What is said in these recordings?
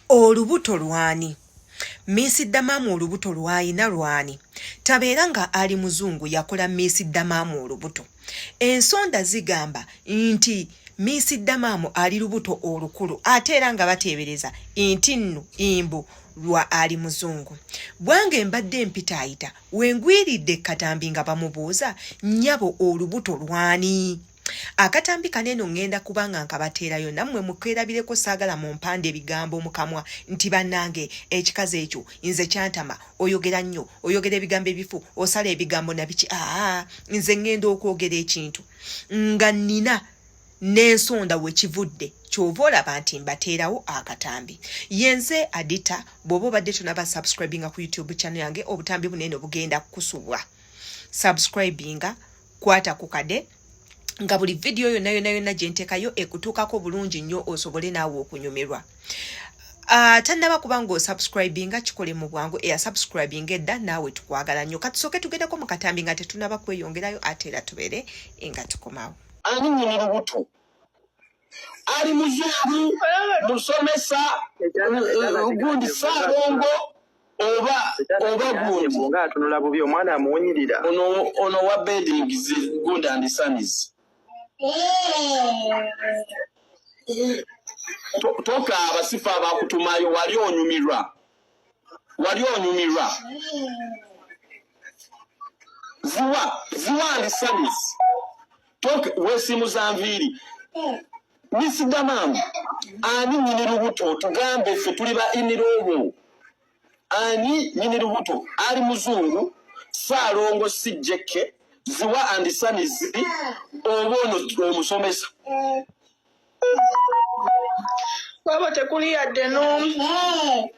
Olubuto lwani? Miss Damaamu olubuto lwayina lwani? Tabeera nga Ali Muzungu yakola Miss Damaamu olubuto. Ensonda zigamba nti Miss Damaamu ali lubuto olukulu ate era nga bateebereza nti nno imbu lwa Ali Muzungu. Bwange mbadde mpitaayita wengwiridde katambi nga bamubuuza nnyabo olubuto lwani? Akatambi kano eno ŋŋenda kuba nga nkabateerayo nammwe mukeerabireko saagala mumpande ebigambo mu kamwa nti bannange ekikazi ekyo nze kyantama oyogera nnyo oyogera ebigambo ebifu osala ebigambo nabiki aa nze ŋŋenda okwogera ekintu nga nnina n'ensonda we kivudde kyova olaba nti mbateerawo akatambi yenze adita bw'oba obadde tonaba subscribinga ku youtube channel yange obutambi bunene bugenda kukusubwa subscribinga kwata ku kade nga buli vidiyo yonna yonna yonna gye nteekayo ekutuukako bulungi nnyo osobole naawe okunyumirwa. Tannaba kuba ng'osubscribinga kikole mu bwangu eyasubscribinga edda naawe tukwagala nnyo katusooke tugendeko mu katambi nga tetunaba kweyongerayo ate era tubeere nga tukomawo. Ani nyini lubuto? Ali muzungu musomesa gundi Ssaalongo oba oba gundi nga atunula bubi omwana amuwunyirira ono ono wa bedding gundi and sunnies tokaaba sifa abakutumayo wali onyumirwa wali onyumirwa ziwa ziwa and sunnies tok wesimu za nviiri Miss Damam ani nyini lubuto tugambe ffe tuli ba iniroobo ani nyini lubuto ali muzungu Ssaalongo si jekke ziwa and sanizi oba ono omusomesa Waba tekuli yadde n'omu.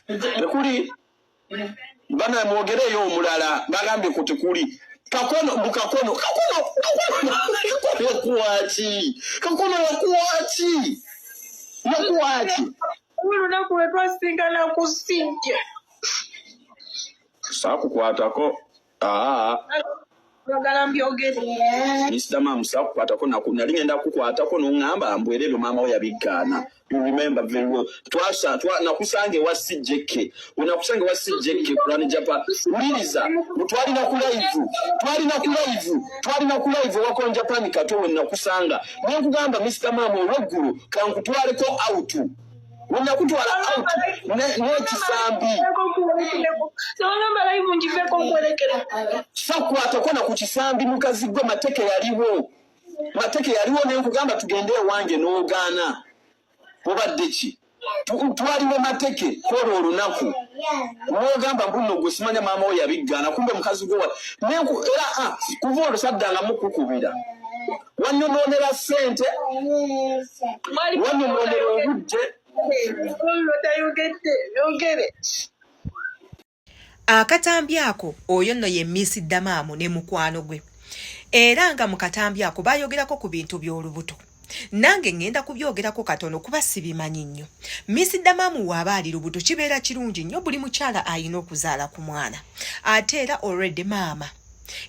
Tekuli bana mwogereyo omulala bagambye ku tekuli kakono mbu kakono kakono kakono yakuwaki kakono yakuwaki yakuwaki olunaku lwe twasisinkana ku sijja sakukwatako aa Oyagala mbyogere? Mr. Mam sakukwatako naku nali ngenda kukwatako n'oŋŋamba mbu era ebyo maama we yabiggaana. You remember very well. Twasa twa nakusanga ewa CJK. Unakusanga ewa CJK Kurani Japan. Wuliriza, twalina ku live. Twalina ku live. Twalina ku live ewa Kurani Japan kato we nakusanga. Ne nkugamba Mr. Mam olweggulo kankutwaleko out. Wenakutwala out n'ekisambi. Sakwatako na ku kisambi mukazi gwe mateke yaliwo. Mateke yaliwo ne nkugamba tugende ewange n'ogaana. Obadde ki? Twaliwo mateke kwolwo olunaku. N'ogamba mbu nno gwe simanya maama wo yabiggaana kumbe mukazi gwe era ah, kuva olwo saddangamu kukubira. Wanyonoonera ssente, wanyonoonera obudde. Akatambi ako oyo nno ye Miss Damaamu ne mukwano gwe era nga mu katambi ako bayogerako ku bintu by'olubuto. Nange ŋŋenda kubyogerako katono kuba sibimanyi nnyo. Miss Damaamu waaba ali lubuto kibeera kirungi nnyo buli mukyala alina okuzaala ku mwana ate era already maama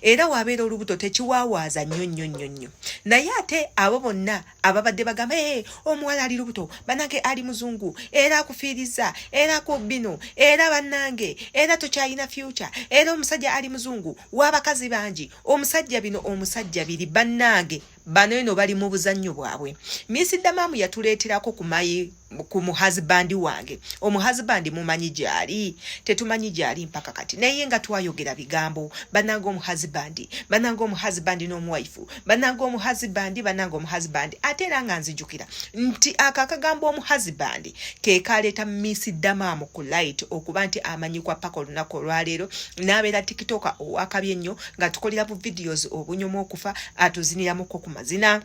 era wabeera olubuto tekiwaawaaza nnyo nnyo nnyo nnyo naye ate abo bonna ababadde bagamba ee omuwala ali lubuto banange ali muzungu era akufiiriza era ku bino era bannange era tokyalina future era omusajja ali muzungu w'abakazi bangi omusajja bino omusajja biri bannange bano eno bali mu buzannyo bwabwe Miss Damaamu yatuleeterako ku mayi ku muhazibandi wange omuhazibandi mumanyi gyali tetumanyi gyali mpaka kati naye nga twayogera bigambo banange omuhazibandi banange omuhazibandi n'omuwaifu banange omuhazibandi banange omuhazibandi ate era nga nzijukira nti ako akagambo omuhazibandi ke kaleeta Miss Damaamu ku light okuba nti amanyikwa paka olunaku olwaleero n'abeera tikitoka owakabi ennyo nga tukolera bu videos obunyuma okufa atuziniramuko ku mazina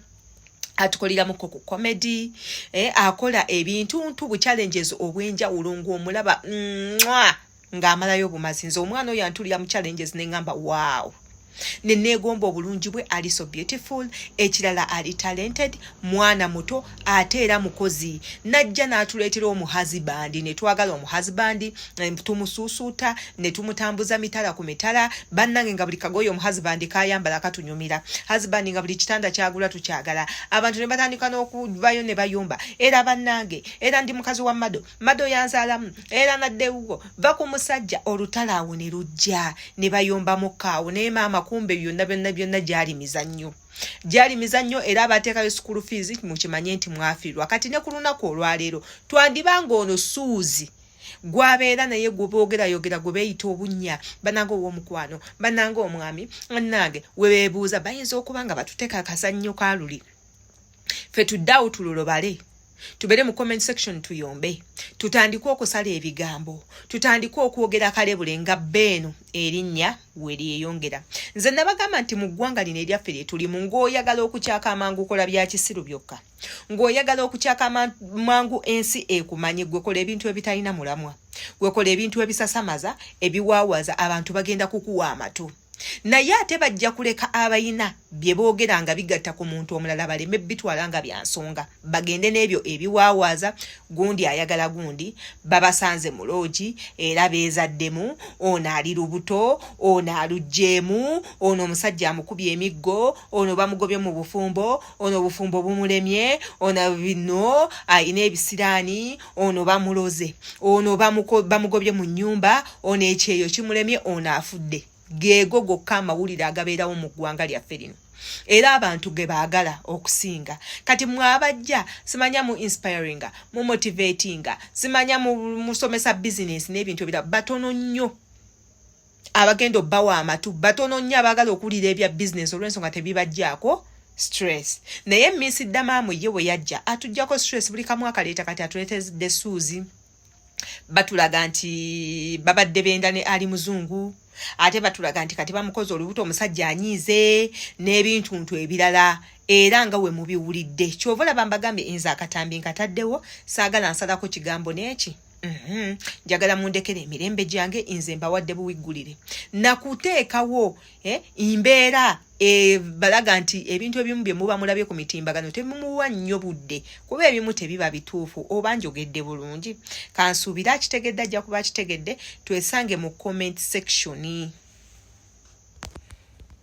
atukoleramuko ku comedy eh, akola ebintu ntu bu challenges obw'enjawulo ng'omulaba mwa ng'amalayo obumazi nze omwana oyo antulira mu challenges ne ngamba wow. Ne neegomba obulungi bwe, ali so beautiful. Ekirala, ali talented, mwana muto ate era mukozi. Najja n'atuleetera omuhusband, ne twagala omuhusband, tumusuusuuta ne tumutambuza mitala ku mitala. Bannange, nga buli kagoye omuhusband kayambala katunyumira, husband nga buli kitanda kyagula tukyagala. Abantu ne batandika n'okuvayo ne bayomba, era bannange, era ndi mukazi wa Mado, Mado yanzaalamu, era naddewuwo va ku musajja. Olutalo awo ne lujja, ne bayombamuko awo. Naye maama, kumbe byonna byonna byonna gyali mizannyo, gyali mizannyo. Era abateekayo school fees, mukimanye nti mwafiirwa. Kati ne ku lunaku olwaleero twandibanga ono Suuzi gwabeera naye gweboogerayogera, gwe beeyita obunnya. Banange, ow'omukwano, banange, omwami nange we beebuuza, bayinza okuba nga batuteeka akazannyo ka luli. Ffe tuddaawo tulolobale, tubeere mu comment section, tuyombe, tutandike okusala ebigambo, tutandike okwogera kalebule nga beeno erinnya we lyeyongera. Nze nabagamba nti mu ggwanga lino eryaffe lye tulimu, ng'oyagala okukyaka amangu, kola bya kisiru byokka. Ng'oyagala okukyaka amangu, ensi ekumanye, gwe kola ebintu ebitalina mulamwa, gwe kola ebintu ebisasamaza, ebiwaawaza. Abantu bagenda kukuwa amatu, naye ate bajja kuleka abayina bye boogera nga bigatta ku muntu omulala, baleme bitwala nga bya nsonga, bagende n'ebyo ebiwaawaaza. Gundi ayagala gundi, babasanze mu loogi era beezaddemu, ono ali lubuto, ono aluggyeemu, ono omusajja amukubye emiggo, ono bamugobye mu bufumbo, ono obufumbo bumulemye, ono bino ayina ebisiraani, ono bamuloze, ono bamugobye mu nnyumba, ono ekyeyo kimulemye, ono afudde. Geego gokka amawulire agabeerawo mu ggwanga lyaffe lino, era abantu ge baagala okusinga. Kati mwabajja simanya mu inspiringa, mu motivatinga, simanya musomesa bizinesi n'ebintu ebirala, batono nnyo abagenda obbawa amatu, batono nnyo abaagala okuwulira ebya bizinesi olw'ensonga tebibajjaako stress. Naye Miss Damaamu ye bwe yajja, atuggyako stress buli kamu akaleeta. Kati atuleetedde Suuzi, batulaga nti babadde benda ne ali muzungu, ate batulaga nti kati bamukoze olubuto, omusajja anyiize n'ebintuntu ebirala. Era nga we mubiwulidde, kyova olaba mbagambye nze akatambi nkataddewo, saagala nsalako kigambo n'eki. Njagala mundekere emirembe gyange. Nze mbawadde buwiggulire nakuteekawo mbeera balaga nti ebintu ebimu bye muba mulabye ku mitimbagano temumuwa nnyo budde, kuba ebimu tebiba bituufu. Oba njogedde bulungi? Kansuubire akitegedde, ajja kuba akitegedde. Twesange mu comment section.